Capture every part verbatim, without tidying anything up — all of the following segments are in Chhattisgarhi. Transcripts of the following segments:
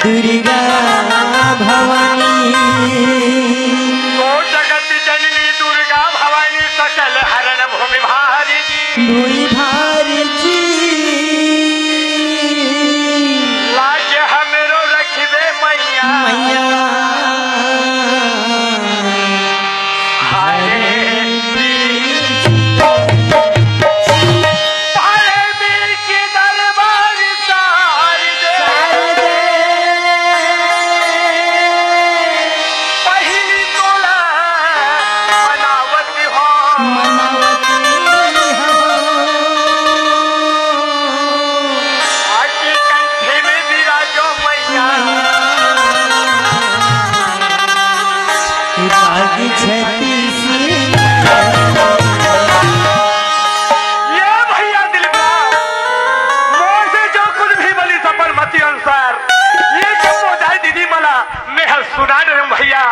दुर्गा भवानी। ओ जगत जननी दुर्गा भवानी, सकल हरण भूमि भारी जी। भूमि भारी जी। लाज हमरो रखबे मैया। मैया। हरे बीच, हरे बीच दरबार शारदे। पहिली तोला मनावत हो। मनावत हो। आके कंठे में विराजो मैया। राग छत्तीस। ये भैया दिलदार, मोर से जो कुछ भी बनी सफल मती अनुसार, ये जम्मो दाई दीदी मला मैं हर सुना दे भैया।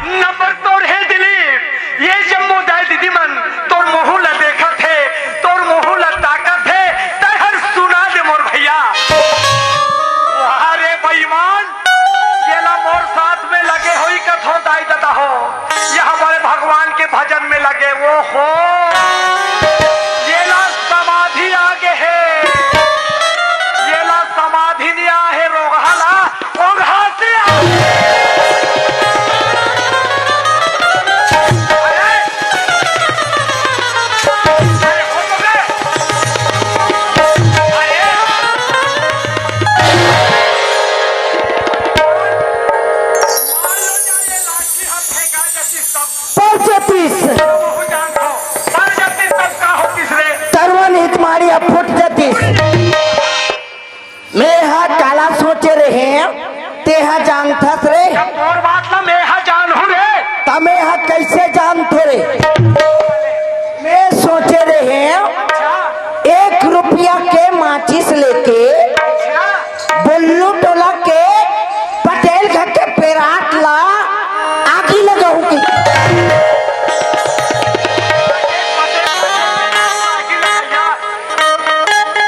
नंबर तोर हे दिलीप, ये जम्मो दाई दीदी मन तोर मुहूं ला देखत हे, तोर मुहूं ला ताकत हे, तैं हर सुना दे मोर भैया। वाह रे बेईमान, येला मोर साथ में लगे होई कथो दाई ददा हो, ये हमर भगवान के भजन में लगे। ओ हो, येला समाधि आगे हे, येला समाधि नइ आहे, रोगहा ला ओघा से आगे। अरे, अरे, हो तो गए। अरे, मार लो जाए लाठी, हाथ फेंका जैसी सब। पचतीस। बहुत जान दो। मार जैसी सब का हो किसरे? तरवन हित मारी अब फुट जतीस। मैं हा काला सोचे रहे, तेहा जानथस रे। तोर बात ला मैं हा जानहूं रे। त मैं हा कैसे जानथो रे? मैं सोचे रहे, एक रुपया के माचिस लेके बुल्लू टोला के पटेल घर के पेराट ला आगी लगाहूं कि।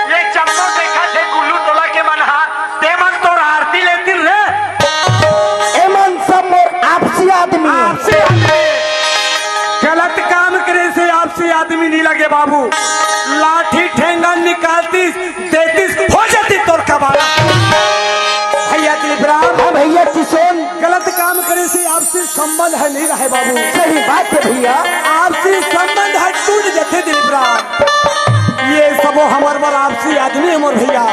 ये चम्मो देखा थे गुल्लू टोला के मन हा, ते मन तोर आरती लेतिन रे। एमन सब मोर आपसी आदमी। आपसी आदमी। गलत काम करे से आपसी आदमी नहीं लगे बाबू। लाठी ठेंगा निकालतीस, देतीस, हो जाती तोर कबाड़ा। भैया दिलीप राम। हाँ भैया किशोर। गलत काम करे से आपसी संबंध है नहीं रहे बाबू। सही बात है भैया। आपसी संबंध है टूट जाते दिलीप राम। ये सबो हमर बर आपसी आदमी हे मोर भैया।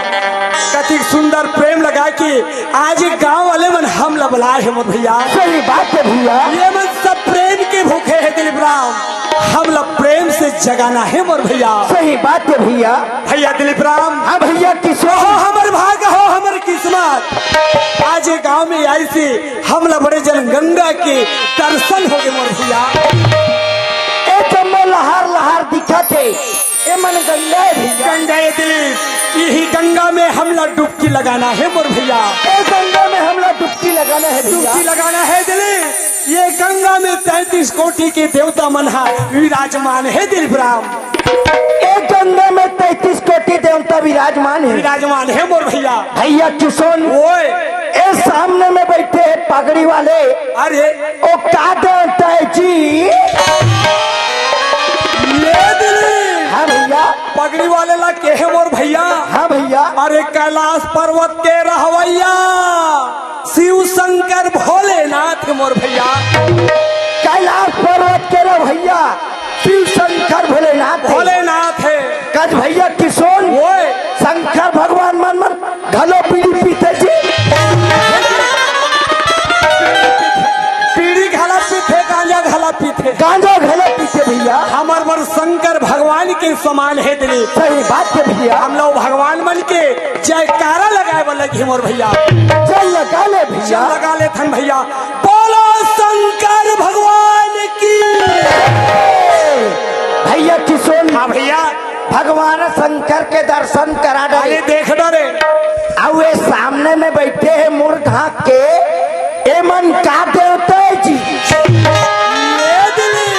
कतिक सुंदर प्रेम लगा के आज गांव वाले मन हमला बुलाए हे मोर भैया। सही बात है भैया। ये मन सब प्रेम के भूखे हे दिलीप राम, हमला प्रेम से जगाना हे मोर भैया। सही बात है भैया। भैया दिलीप राम। हाँ भैया किशोर। हो हमर भाग हो हमर किस्मत, आज ये गांव में आई से हमला बड़े जन गंगा के दर्शन होगे मोर भैया। ए जम्मो लहर लहर दिखत हे, ए मन गंगा हे भैया। गंगा हे दिलीप, यही गंगा में हमला डुबकी लगाना हे मोर भैया। ए गंगा में हमला डुबकी लगाना हे भैया। डुबकी लगाना हे दिलीप, ये गंगा में तैंतीस कोटि के देवता मन हा विराजमान हे दिलीप राम। ए गंगा में तैंतीस कोटि देवता विराजमान हे। विराजमान हे मोर भैया। भैया किशोर। ओए। ए सामने में बैठे हे पगड़ी वाले। अरे। ओ का देवता हे जी? ये दिलीप। हाँ भैया। पगड़ी वाले ला केहे मोर भैया। हाँ भैया। अरे कैलाश पर्वत के रहवैया शिव शंकर भोलेनाथ हे मोर भैया। कैलाश पर्वत के रहवैया शिव शंकर भोलेनाथ हे। भोलेनाथ हे। कज भैया किशोर। ओए। शंकर भगवान मन मन घलो बीड़ी पीथे जी। बीड़ी घला पीथे, गांजा घला पीथे। गांजा घला पीथे भैया। हमर बर शंकर भगवान के समान हे दिलीप। सही बात हे भैया। हमला भगवान मन के जयकारा लगाए बर लगही मोर भैया। चल लगा ले भैया। चल लगा लेथन भैया। बोलो शंकर भगवान की। भैया किशोर। हाँ भैया। भगवान शंकर के दर्शन करा डाले। अरे देख के एमन का देवता जी? ये दिली,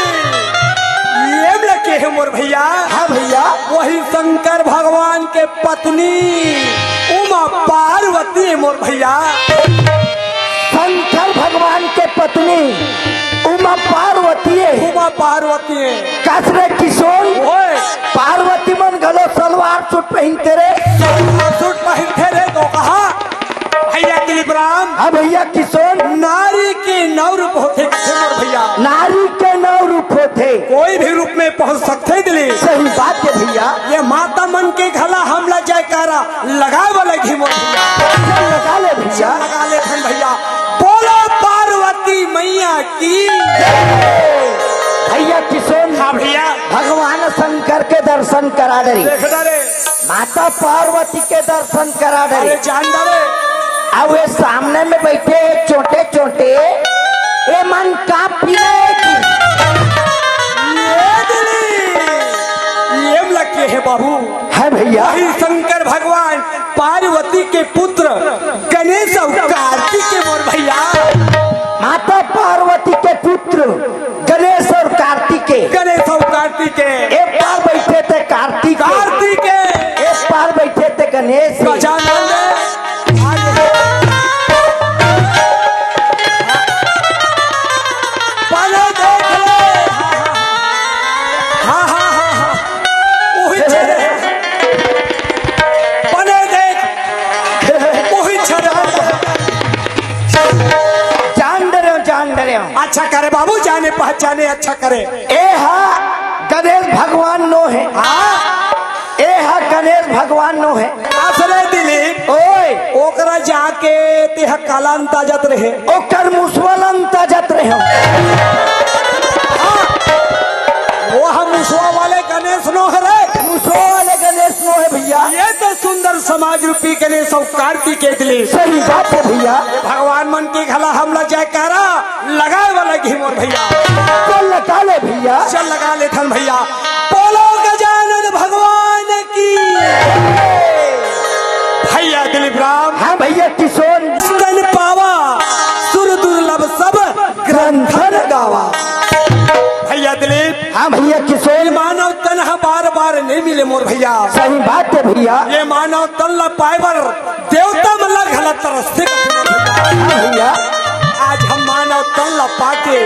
ये लगे हे मोर भैया। हाँ भैया। वही शंकर भगवान के पत्नी उमा पार्वती हे मोर भैया। शंकर भगवान के पत्नी उमा पार्वती हे। उमा पार्वती हे। कस रे किशोर, ओए। पार्वती मन घलो सलवार सूट पहिनथे रे। सलवार सूट पहिनथे रे, तो कहा भैया दिलीप राम। हाँ भैया किशोर। नारी के नौ रूप होथे, कथे मोर भैया। नारी के नौ रूप होथे। कोई भी रूप में पहुंच सकथे दिलीप। सही बात हे भैया। ये माता मन के घला हमला जयकारा लगाए वाला घी मोर भैया। लगा ले भैया। लगा ले थन भैया। बोलो पार्वती मैया की। भैया किशोर। हाँ भैया। भगवान शंकर के दर्शन करा डरी। देख डरे। माता पार्वती के दर्शन करा डरे। अरे जान डरे। अब ये सामने में बैठे हे चोटे चोटे, ये मन का पीले की। ये दिली, ये लगे हे बाबू। है भैया। वही शंकर भगवान पार्वती के पुत्र गणेश और कार्तिक के मोर भैया। माता पार्वती के पुत्र गणेश और कार्तिक के। गणेश और कार्तिक के। एक पार बैठे थे कार्तिक के। कार्तिक के। एक पार बैठे थे गणेश के। गजानन। पहले देख ले। हाँ, हाँ, हाँ, हाँ। वही चले। पहले देख। वही चले। जान डरे हो, जान डरे हो। अच्छा करे बाबू, जाने पहचाने अच्छा करे। ए हा गणेश भगवान नो हे। हाँ। ए हा गणेश भगवान नो हे। असरे दिलीप। ओए। ओकरा जाके तेहा काला अंताजत रहे। ओकर मुसवा ला अंताजत रहे। हाँ। वो हम मुसवा वाले गणेश नो हे रे। मुसवा वाले गणेश नो हे भैया। ये तो सुंदर समाज रूपी गणेश और कार्तिक के दिलीप। सही बात हे भैया। भगवान मन के घला हमला जयकारा लगाए वाला घी मोर भैया। तो लगा ले भैया। चल लगा ले थन भैया। बोलो गजानन भगवान की। भैया दिलीप राम। हाँ भैया किशोर। तन पावा सुर दुर्लभ सब ग्रंथन गावा। भैया दिलीप। हाँ भैया किशोर। मानव तन ह बार बार नहीं मिले मोर भैया। सही बात हे भैया। ये मानव तन ला पाए बर देवता मन ला घला तरसथे। हाँ भैया। आज हम मानव तन ला पाके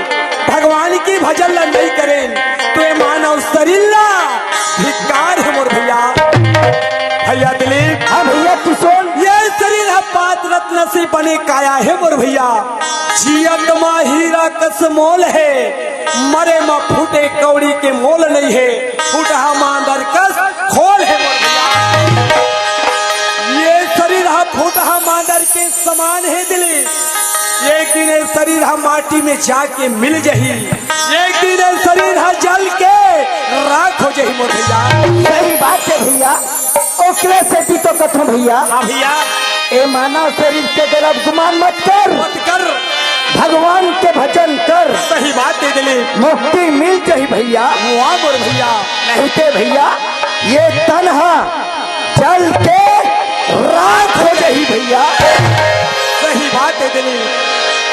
भगवान के भजन ला नहीं करेन, तो ये मानव शरीर ला धिक्कार हे मोर भैया। भैया दिलीप। हाँ भैया किशोर। ये शरीर ह पांच रत्न से बने काया हे मोर भैया। जियत मा हीरा कस मोल हे, मरे मा फूटे कौड़ी के मोल नहीं हे। फूटहा मांदर कस खोल हे मोर भैया। ये शरीर ह फूटहा मांदर के समान हे दिलीप। एक दिन ये शरीर ह माटी में जाके मिल जही। एक दिन ये शरीर ह जल के राख हो जही मोर भैया। सही बात हे भैया। ओकरे सेती तो कथों भैया। हाँ भैया। ए मानव शरीर के गलत गुमान मत कर। मत कर। भगवान के भजन कर। सही बात हे दिलीप। मुक्ति मिल जही भैया। वाह मोर भैया। नहीं ते भैया ये तन ह जल के राख हो जही भैया। सही बात हे दिलीप।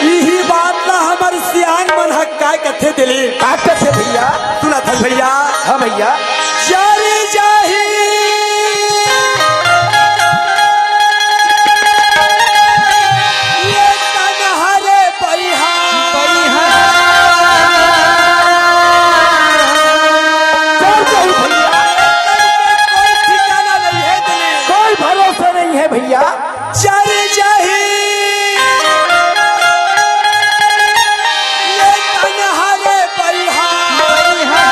इही बात ला हमर सियान मन ह काय कथे दिलीप? का कथे भैया? सुनत हस भैया? हाँ भैया। जरि जाही ये तन हरे बइहा। बइहा। जर जाही भैया। कोई ठिकाना नहीं हे दिलीप। कोई भरोसा नहीं हे भैया। जर जाही ये तन हरे बइहा। बइहा।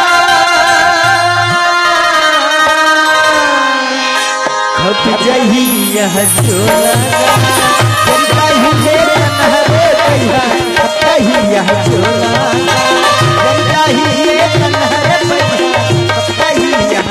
खप जाही यह चोला, जर जाही ये तन हरे बइहा। खप जाही यह चोला, जर जाही ये तन हरे बइहा। खप जाही यह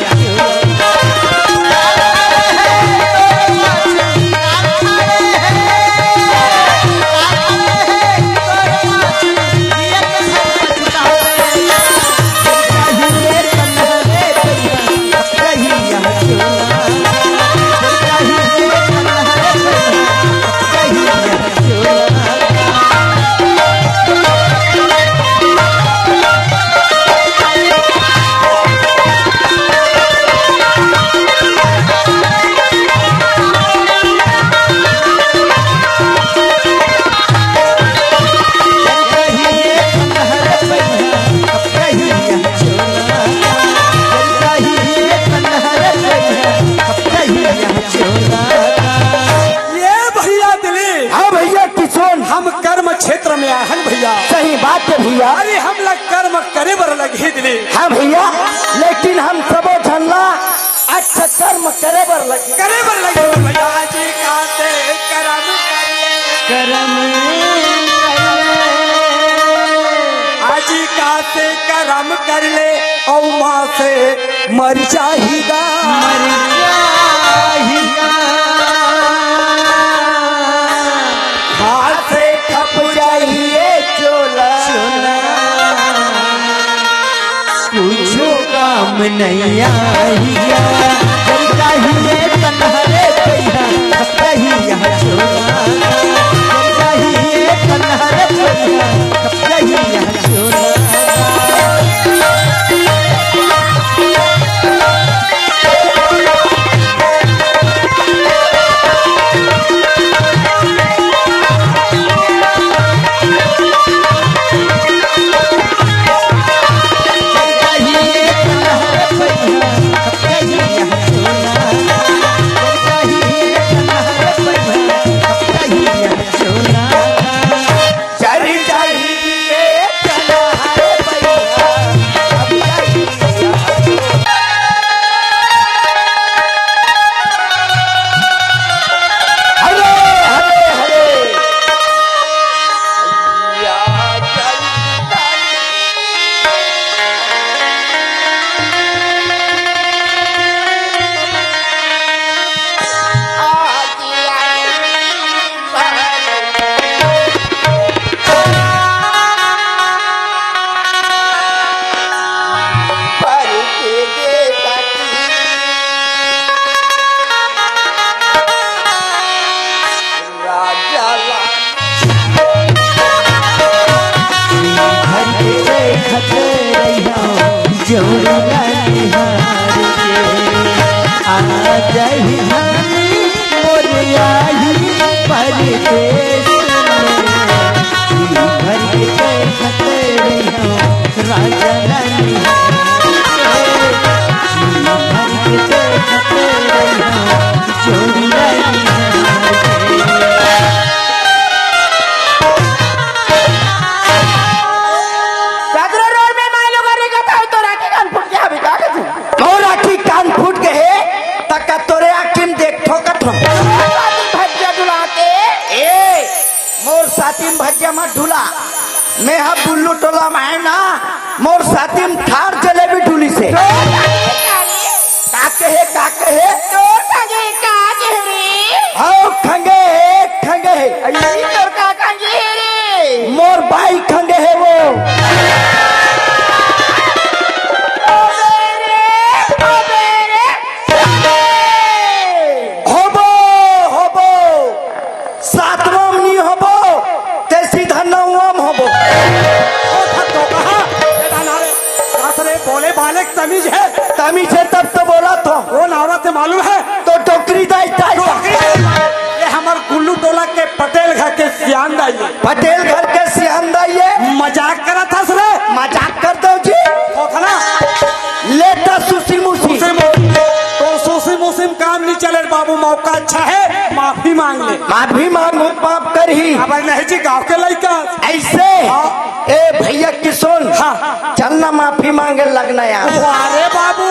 कर ले, अउ माँ से मर जाही गा। मर जाही गा। हाथ से खप जाही ए चोला। चोला। कुछो काम नहीं आही गा। जब चाहिए तन्हरे कहिया, जब चाहिए चोला। जब चाहिए तन्हरे कहिया, जब चाहिए चोला। सगरो रोड में माय लोग अरे कथा हो तो राखी कान फूट के हवे का कथू? और राखी कान फूट के हे, त का तोरे आँखी में देख ठोकत हो? भज्जा डुला के। ए, मोर साथी में भज्जा मत डुला। मैं हा बुल्लू टोला में है ना, मोर साथी में थार जलेबी डुली से। का कहे, का कहे? तोर खंगे का कहे रे? हौ खंगे हे, खंगे हे। अरे तोर का खंगे हे रे? मोर बाई खंगे हे वो। अबे रे, अबे रे, अबे। होबो, होबो। सातवां में नहीं होबो, ते सीधा नौवां में होबो। ओ भक्तो कहा, बेटा नारे, कहा रे, बोले बालक तमीज है। तमीज है तब तो बोला तो। वो नावरा ते मालूम है? तो टोकरी दाई, दाई। टोकरी दाई। ये हमर गुल्लू टोला के पटेल घर के सियान दाई है। पटेल घर के सियान दाई है। मजाक करत हस रे। मजाक कर दो जी। होत ना। लेता सुसी मुसी। सुसी मुसी। तो सुसी मुसी में काम नहीं चले रे बाबू, मौका अच्छा है, माफी मांग ले। माफी मांगू, माफ करही। अब नहीं जी, गांव के लइका। ऐसे? हाँ। ए भैया किशोर, हाँ। चल ना माफी मांगे लगना यार। अरे बाबू,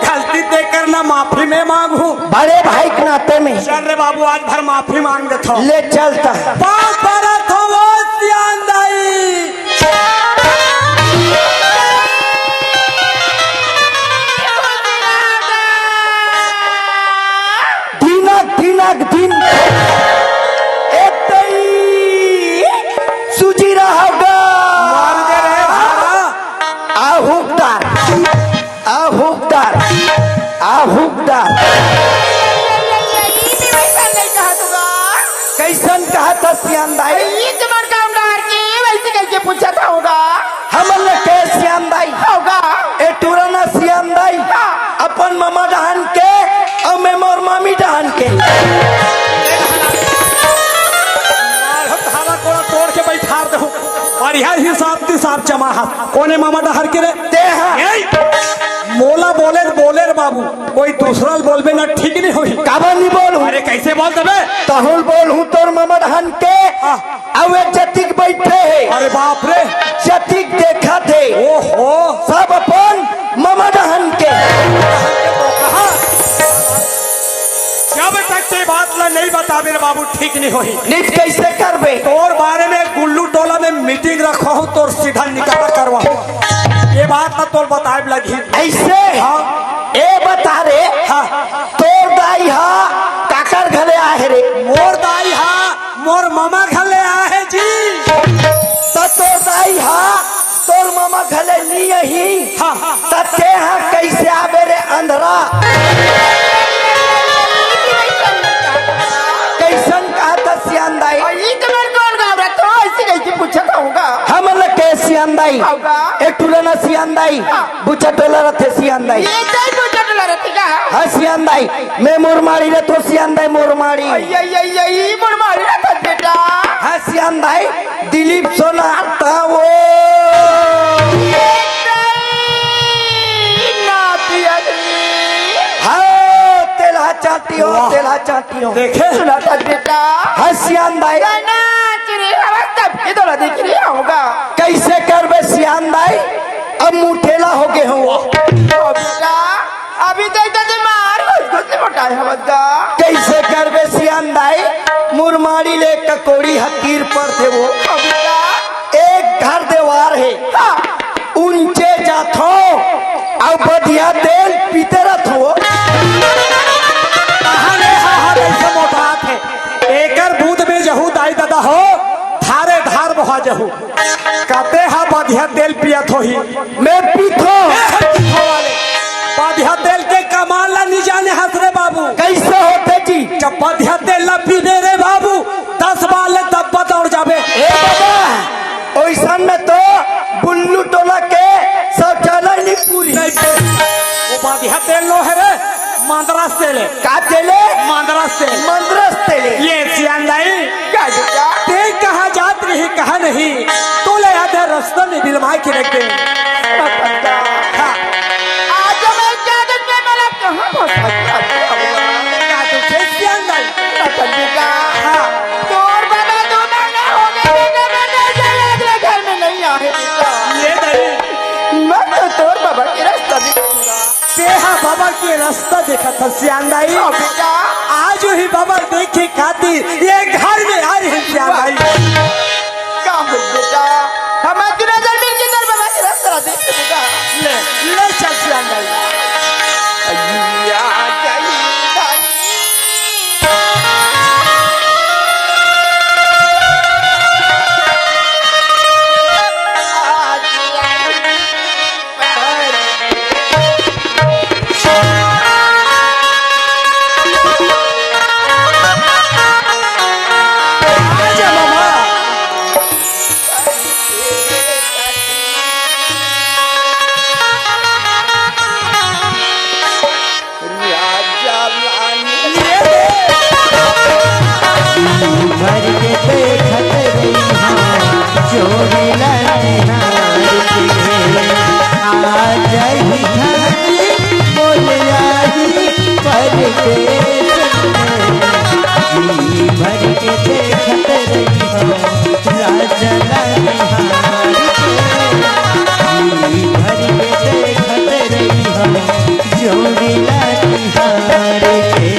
गलती देख कर ना माफी मैं मांगू। बड़े भाई के नाते में। चल रे बाबू, आज भर माफी मांग देता हूँ। ले चल त। पाँव परत हो वो सियान दाई। दिनक, दिनक, दिन। एतई सुजी रहोगा। मार दे रे भारा। आ हुकदार। आ हुकदार, आ हुकदार। कैसन कहत हस सियान दाई? हमन ल के सियान दाई? ए टूरा ना सियान दाई। अपन ममा डहन के, अउ मैं मोर मामी डहन के। मारहूं, थाला कोड़ा तोड़ के बैठार देहूं। बढ़िया हिसाब तिसाब जमा हाथ। कोने मामा डहर के रे? ते हा। ए, मोला बोले त बोले रे बाबू, कोई दूसरा ल बोलबे ना, ठीक नहीं होही। काबर नहीं बोलहूं? अरे, कैसे बोल देबे? तहूं ल बोलहूं तोर ममा डहन के, हाँ। अउ ए जतिक बैठे हे। अरे बाप रे। जतिक देखत हे। ओहो। सब अपन ममा डहन के। कहा? जब तक ते बात ला नहीं बताबे रे बाबू, ठीक नहीं होही। नित कैसे करबे? तोर बारे में गुल्लू टोला में मीटिंग रखवाहूं, तोर सीधा निकाला करवाहूं। ये बात तो तोर बताए लगही। अइसे? हाँ। ए बता रे, हाँ। तोर दाई हा काकर घले आहे रे? मोर दाई हा मोर ममा घले आहे जी। त तोर दाई हा तोर ममा घले नी अही। हाँ, हाँ। त तेहा कइसे आबे रे अंधरा? कइसन कहत हस सियान दाई? अई, तुम्हर कौन गाँव रे? तो अइसे कइसे पूछत हूँ गा? हमन ल के सियान दाई? हव गा। ए टूरा ना सियान दाई? हाँ। बुचा टोला रथे सियान दाई। ये दाई बुचा टोला रथे का? हाँ सियान दाई, मैं मुरमाड़ी रथों सियान दाई, मुरमाड़ी। अई, अई, अई, अई, मुरमाड़ी रथस बेटा। हाँ सियान दाई, दिलीप सोनार था वो। ये दाई, ना पिया रे। हाँ, तेला चाटियो, वाह। तेला चाटियो। देखे? सुना था बेटा। हाँ सियान दाई। ना, ना, चिरी, हवा तब की तोला दिख रही होगा। कइसे करबे सियान दाई? अब मुठेला हो गे हूँ। ओ बेटा, अभी तो इतना दिन मार घुस घुस के मोटाए हवस गा। कइसे करबे सियान दाई? मुरमाड़ी ले ककोड़ी हकीर पड़थे वो। ओ बेटा। एक घर देवार हे। हाँ। उंचे जाथो, अउ बधिया तेल पीते रथो। कहाँ ले हा, हा, कइसे मोटात हे? एकर बूंद में जहू दाई ददा हो, धारे धार बोहा जहू। कते हा बधिया तेल पियत होही? मैं पीथो। ए, पीथो वाले। बधिया तेल के कमाल ला नी जाने हस रे बाबू। कइसे होथे जी? जब बधिया तेल ला पीबे रे बाबू, दस बार ले दब्बा दौड़ जाबे। ए बाबा, ओइसन में तो बुल्लू टोला के शौचालय नी पूरी। नहीं, वो बधिया तेल नो हे रे। मंदरस तेल हे। का तेल हे? मंदरस तेल। मंदरस तेल हे। ये सियान दाई। का बेटा? ते कहाँ जात रही, कहाँ नहीं? तोला याद हे रस्ता में बिलमाय के रख दे। हाँ। आज मैं क्या दिन में मला कहाँ फंसा दिया? का तो थे सियान दाई? रतन बेटा। हाँ। तोर बाबा दो महीना हो गए, बेटा, बेटा, जाए, अगले घर में नहीं आए, बेटा। ये दाई। मैं तो तोर बाबा के रस्ता भी तेहा बाबा के रस्ता देखत हस सियान दाई। हाँ बेटा। आज ही बाबा देखे खातिर ये घर में आ रहे सियान दाई। का बोल बेटा? हमार नजर मिल के तोर बाबा के रस्ता देख बेटा। ले, ले चल सियान दाई। अय्या, जय दाई। भर के देखत रही हाँ, चोरी ला निहार के। आ जाही धनी बोल आही परदेस में। जी भर के देखत रही हाँ, राजा ला निहार के। जी भर के देखत रही हाँ, चोरी ला निहार के।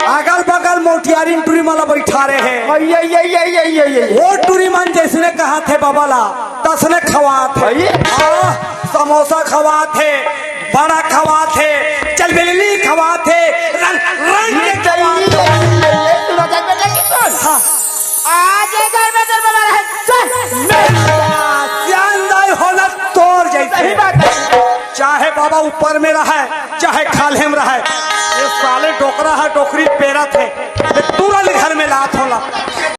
अगल बगल मोटियारी टूरी मन ला बैठा रहे हैं। ये ये ये ये ये ये वो टूरी मन जैसने कहाथे बाबा ला, तसने खवाथे। भाई। हाँ, समोसा खवाथे, बड़ा खवाथे, चलबेली खवाथे, रंग रंग के खवाथे। सुना जाए बेटा कि सुन। हाँ, आज ये घर में जन्म वाला है, चल। सियान दाई होना तोर जैसे। सही बात है। चाहे बाबा ऊपर में रहे, चाहे खाल्हे में रहे, ये साले डोकरा है, डोकरी पेरत है, ये तुरंत घर में लात होला।